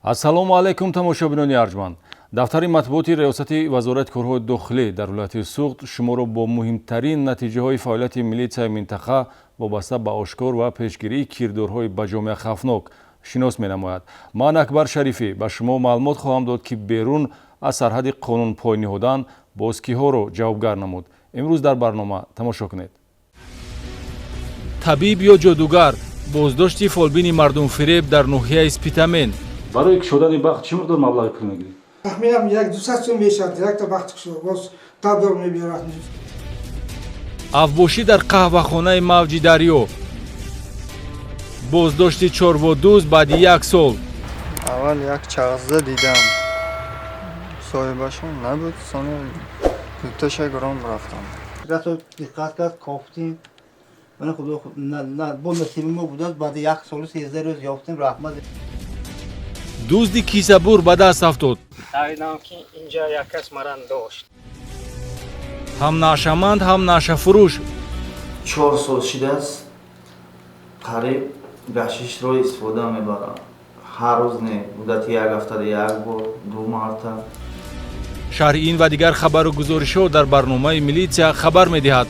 Ассалому алайкум, тамошобинони арҷманд. Дафтари матбуоти Риёсати Вазорати корҳои дохилӣ дар вилояти Суғд шуморо бо муҳимтарин натиҷаҳои фаъолияти милитсияи минтақа вобаста ба ошкор ва пешгирии кирдорҳои ба ҷомеа хавфнок шинос менамояд. Ман, Акбар Шарифӣ, ба шумо маълумот хоҳам дод, ки берун аз сарҳади қонун пой ниҳодан боз киҳоро ҷавобгар намуд. Имрӯз дар барнома тамошо кунед. Табиб ё ҷодугар: боздошти фолбини мардумфиреб дар ноҳияи Спитамен. Барои кушодани бахт чӣ миқдор маблағи пул мегиред? Тахминан 1-200 сум мешавад. Якта бахти кушо боз табдор мебиёрад. Авбошӣ дар қаҳвахонаи «Мавҷи дарё», боздошти чорводуз баъди як сол. Аввал як чағзда дидам, соҳибашон набуд, сони дуташа гиром рафтам. Расо диққат кард, кофтим. Мана, худо бо насиби мо будааст, баъди 1 солу 13 рӯз ёфтем, раҳмат. Дузди кисабур ба даст афтод. Давидам, ки инҷа як кас мара дошт. Ҳам нашъаманд, ҳам нашъафурӯш. 4 сол шидааст, қариб гашишро истифода мебарам. Ҳар рӯз не, муддати як ҳафтада як бор, ду марта. Шарҳи ин ва дигар хабару гузоришҳо дар барномаи «Милитсия хабар медиҳад».